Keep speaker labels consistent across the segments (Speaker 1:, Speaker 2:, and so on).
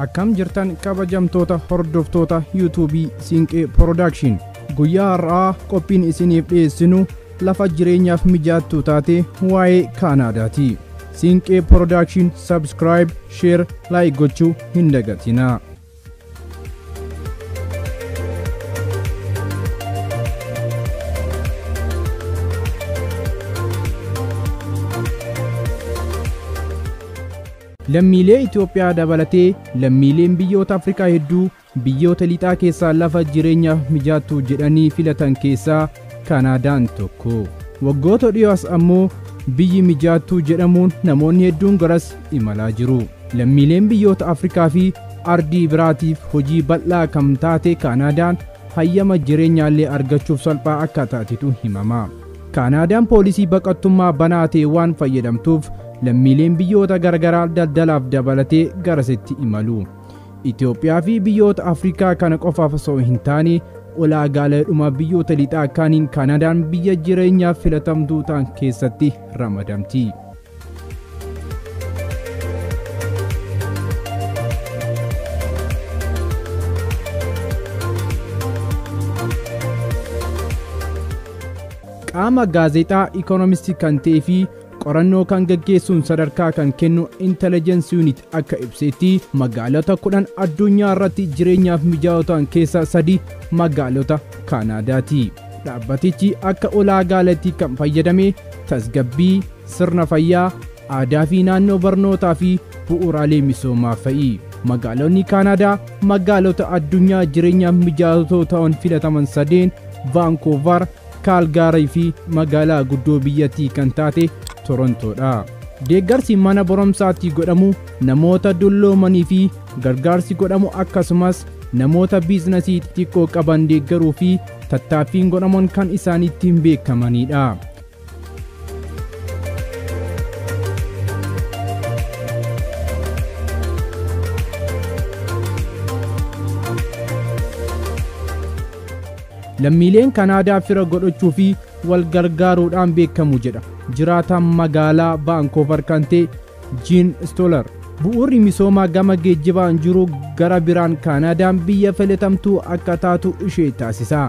Speaker 1: Akkam jirtan kabajamtoota hordoftoota YouTube Siinqee Production. Guyyaa har'aa qophiin isiniif dhiyeessinu lafa jireenyaaf mijaattuu taate waa'ee Kaanaadaati. Siinqee Production subscribe, share, like gochuu hin dagatinaa. Lammiilee Itoophiyaa dabalatee lammiileen biyyoota Afrikaa hedduu biyyoota lixaa keessaa lafa jireenyaaf mijaattuu jedhanii filatan keessaa Kaanaadaan tokko. Waggoota dhiyoos ammoo biyyi mijaattuu jedhamuun namoonni hedduun garas imalaa jiru. Lammiileen biyyoota Afrikaa fi ardii biraatiif hojii bal'aa kan taate Kaanaadaan hayyama jireenyaallee argachuuf salphaa akka taatetu himama. Kaanaadaan poolisii baqattummaa banaa ta'e waan fayyadamtuuf lammiileen biyyoota garagaraa daldalaaf dabalatee garasitti imalu. Itoophiyaa fi biyyoota Afrikaa kana qofaaf osoo hin taane ulaagaaleedhuma biyyoota lixaa kaaniin Kaanaadaan biyya jireenyaaf filatamtuu ta'an keessatti ramadamti. Qaama gaazexaa Ikonomistii kan ta'ee fi qorannoo kan gaggeessuun sadarkaa kan kennu Intelligence Unit akka ibsetti magaalota 10 addunyaa irratti jireenyaaf mijaa'oo ta'an keessaa 3 magaalota Kaanaadaati. Dhaabbatichi akka ulaagaaleetti kan fayyadame tasgabbii, sirna fayyaa, aadaa fi naannoo barnootaa fi bu'uuraalee misoomaa fa'i. Magaalonni Kaanaadaa magaalota addunyaa jireenyaaf mijaa'oo ta'an filataman 3 Vaankuuvar, Kaalgaarii fi magaalaa guddoo biyyattii kan taate Torontoodha. Deeggarsi mana barumsaatti godhamu namoota dulloomanii fi gargaarsi godhamu akkasumas namoota biizinasii xixiqqoo qaban deeggaruu fi tattaaffiin godhaman kan isaan ittiin beekamanidha. Lammiileen Kaanaadaa fira godhachuu fi wal gargaaruudhaan beekamu jedha jiraataan magaalaa Vaankuuvar kan ta'e Jean Stoller. Bu'uurri misoomaa gama geejjibaan jiru gara biraan Kaanaadaan biyya filatamtuu akka taatu ishee taasisa.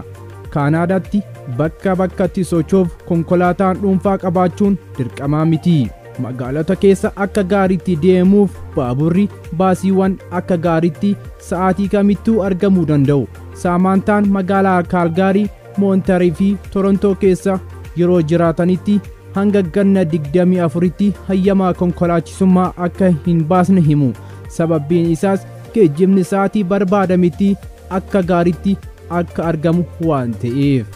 Speaker 1: Kaanaadaatti bakka bakkatti socho'uuf konkolaataan dhuunfaa qabaachuun dirqamaa miti. Magaalota keessa akka gaariitti deemuuf baaburri baasiiwwan akka gaariitti sa'aatii kamittuu argamuu danda'u. Saamantaan magaalaa Kaalgaarii, Moontarii fi Torontoo keessa yeroo jiraatanitti hanga ganna 24tti hayyamaa konkolaachisummaa akka hin baasne himu. Sababbiin isaas geejjibni sa'aatii barbaadametti akka gaariitti akka argamu waan ta'eef.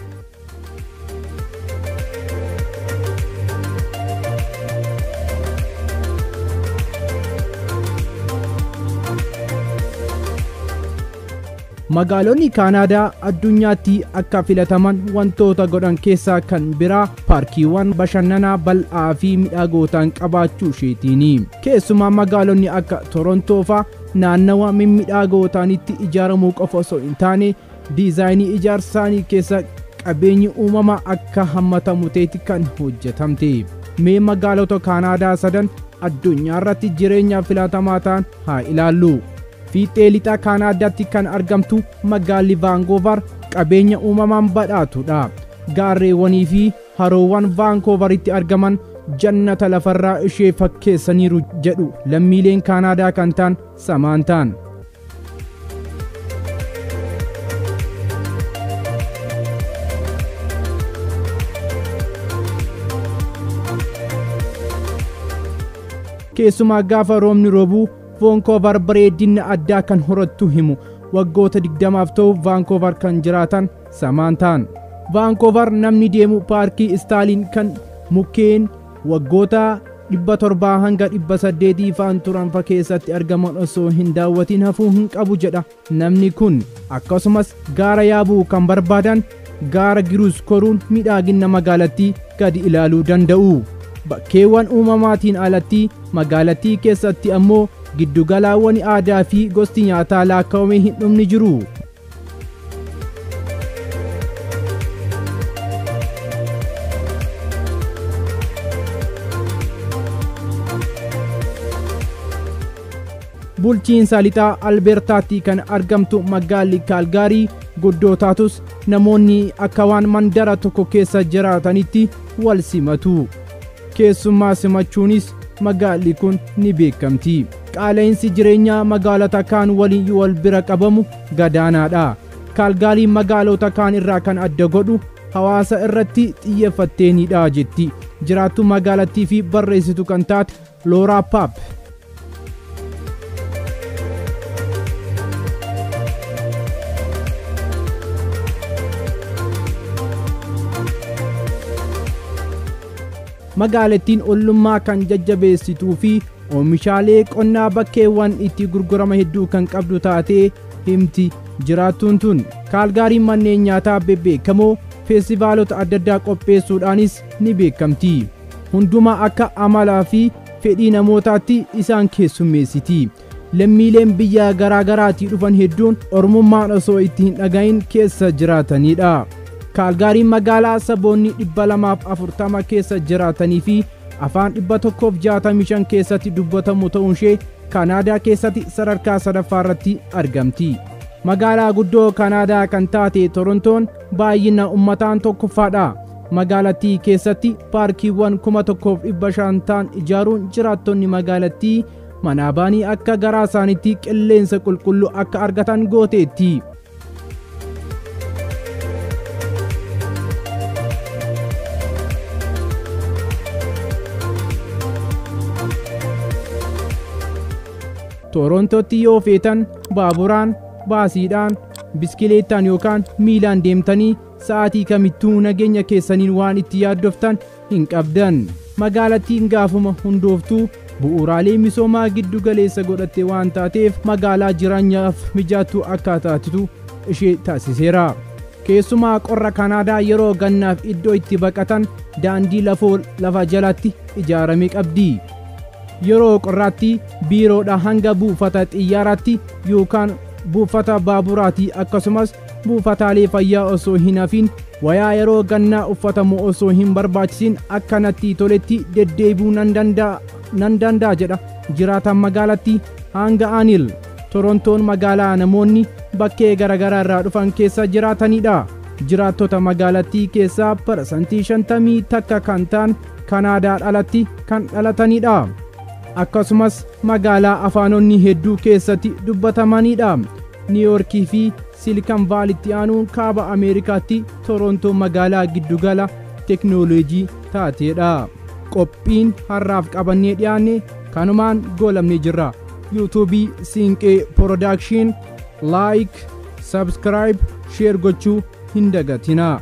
Speaker 1: Magaalonni Kaanaadaa addunyaatti akka filataman wantoota godhan keessaa kan biraa paarkiiwwan bashannanaa bal'aa fi miidhagoo ta'an qabaachuu isheetiini. Keessumaa magaalonni akka Torontoo fa'aa naannawa mimmiidhagoo ta'anitti ijaaramuu qofa osoo hin taane diizaayinii ijaarsa isaanii keessa qabeenyi uumamaa akka hammatamu ta'etti kan hojjetamte. Mee magaalota Kaanaadaa sadan addunyaa irratti jireenyaaf filatamaa ta'an haa ilaallu. Fiixee lixaa Kaanaadaatti kan argamtu magaalli Vaankuuvar qabeenya uumamaan badhaatudha. Gaarreewwanii fi haroowwan Vaankuuvaritti argaman jannata lafarraa ishee fakkeessaniiru jedhu lammiileen Kaanaadaa kan ta'an Samaantaan. Keessumaa gaafa roobni roobuu Vaankuuvar bareedina addaa kan horattu himu. Waggoota 20 ta'u Vaankuuvar kan jiraatan Samaantaan. Vaankuuvar namni deemu paarkii Istaaliin kan mukkeen waggoota 700 hanga 800 fa'aan turan fa keessatti argaman osoo hin daawwatin hafuu hin qabu jedha namni kun. Akkasumas gaara yaabuu kan barbaadan gaara Giruus koruun miidhagina magaalattii gadi ilaaluu danda'u. Bakkeewwan uumamaatiin alatti magaalattii keessatti ammoo giddugalaawwan aadaa fi gosti nyaataa lakkaa'amee hin dhumne jiru. Bulchiinsa lixaa Albeertaatti kan argamtu magaalli Kaalgaarii guddoo taatus namoonni akka waan mandara tokko keessa jiraatanitti wal simatu. Keessummaa simachuunis magaalli kun ni beekamti. Qaala'insi jireenyaa magaalota kaan waliin wal bira qabamu gadaanaadha. Kaalgaariin magaalota kaan irraa kan adda godhu hawaasa irratti xiyyeeffatteenidha jetti. Jiraattuu magaalattii fi barreessitu kan taate Looraa Paap. Magaalattiin ollummaa kan jajjabeessituu fi oomishaalee qonnaa bakkeewwan itti gurgurama hedduu kan qabdu taatee himti jiraattuun tun. Kaalgaariin manneen nyaataa bebbeekamoo feestivaalota adda addaa qopheessuudhaanis ni beekamti. Hundumaa akka amalaa fi fedhii namootaatti isaan keessummeessiti. Lammiileen biyya garaa garaatii dhufan hedduun ormummaan osoo itti hin dhagahin keessa jiraatanidha. Kaalgaariin magaalaa saboonni 240 keessa jiraatanii fi afaan 165 keessatti dubbatamu ta'uun ishee Kanaadaa keessatti sadarkaa sadaffaa irratti argamti. Magaalaa guddoo Kanaadaa kan taate Torontoon baay'ina uummataan tokkoffaadha. Magaalattii keessatti paarkiiwwan 1500 ta'an ijaaruun jiraattonni magaalattii manaa ba'anii akka garaa isaaniitti qilleensa qulqulluu akka argatan gooteetti. Torontootti yoo feetan baaburaan, baasiidhaan, biskileettaan yookaan miilaan deemtanii sa'aatii kamittuu nageenya keessaniin waan itti yaaddoftan hin qabdan. Magaalattiin gaafuma hundooftuu bu'uuraalee misoomaa giddu galeessa godhatte waan taateef magaalaa jireenyaaf mijaattuu akka taatitu ishee taasiseera. Keessumaa qorra Kanaadaa yeroo gannaaf iddoo itti baqatan daandii lafoo lafa jalatti ijaarame qabdi. Yeroo qorraatti biiroodha hanga buufata xiyyaaraatti yookaan buufata baaburaatti akkasumas buufataalee fayyaa osoo hin hafin wayaa yeroo gannaa uffatamu osoo hin barbaachisin akkanatti toletti deddeebi'uu nan danda'a jedha jiraataan magaalatti hanga Anil. Torontoon magaalaa namoonni bakkee garaagaraa irraa dhufan keessa jiraatanidha. Jiraattota magaalattii keessaa 51% kan ta'an Kanaadaa alatti kan dhalatanidha. Akkasumas magaalaa afaanonni hedduu keessatti dubbatamanidha. Niiyorkii fi Siilikan Vaalitti aanuun kaaba Ameerikaatti Torontoo magaalaa giddugala teknooloojii taateedha. Qophiin har'aaf qabannee dhiyaanne kanumaan goolamnee jirra. Yuutuubii Siinqee Production like, subscribe, share gochuu hin dagatinaa.